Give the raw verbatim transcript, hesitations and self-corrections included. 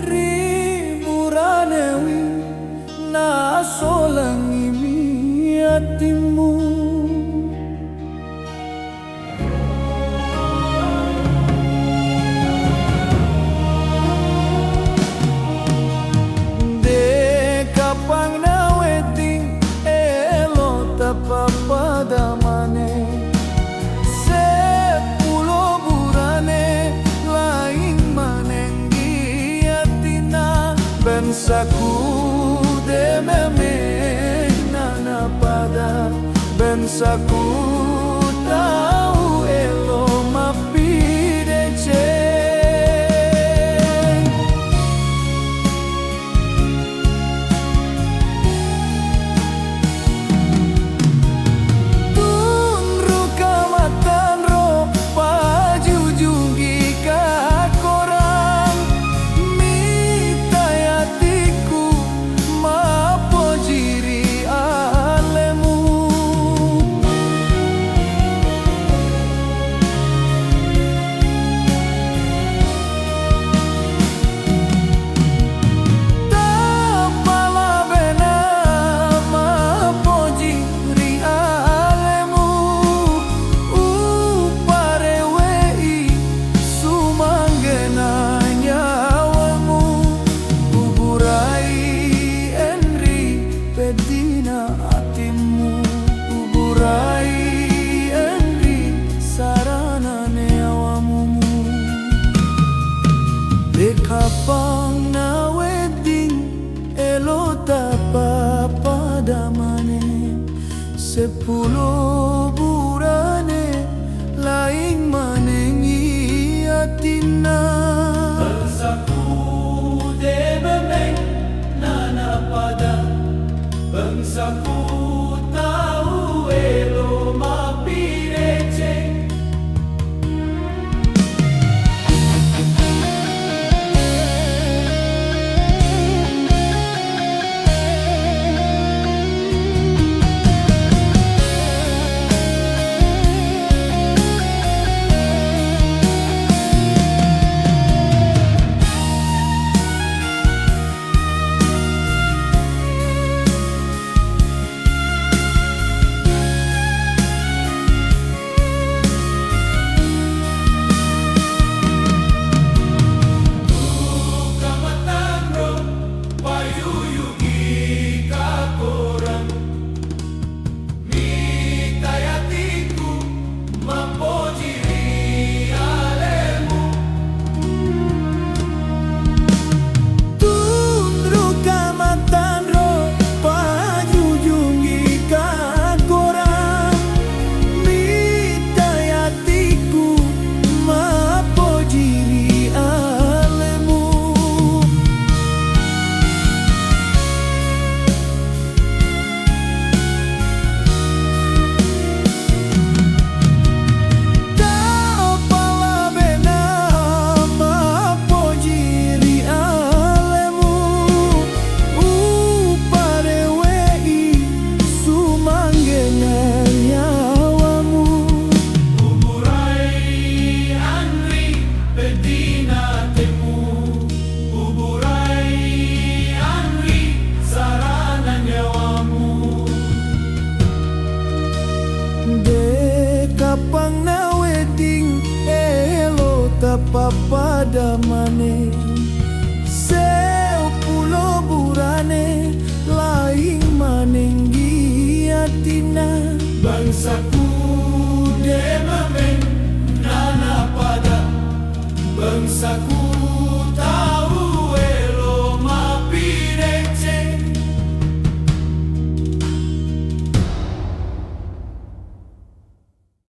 Ri buranewi nasolangimi atimmu. De' kapang nawedding elo tapappada maneng. Seppulo burane laing maneng di atinna, bangsaku de' memeng nanapada, bangsaku tau elo mappideceng. Tunruka matanro, pajujungi kakorang, mitai atiku mappoji ri alemu. Tapalabena mappoji ri alemu, uparewe'i sumanggena nyawamu, uburai enri peddina atimmu, uburai enri sarana nyawamu. De' kapang nawedding elo tapappada maneng. Seppulo burane laing manengngi atinna. Bangsaku de' memeng nanapada, bangsaku tau elo mappideceng. Mitai atiku mappoji ri alemu. Tunruka matanro, pajujungi kakorang, mitai atiku mappoji ri alemu. Tapalabena mappoji ri alemu, uparewe'i sumanggena nyawamu. Uburai anri peddina atimmu, uburai anri sarana nyawamu. De' kapang nawedding elo tapappada maneng. Seppulo burane laing manenggi atinna. Bangsaku de' memeng nanapada, bangsaku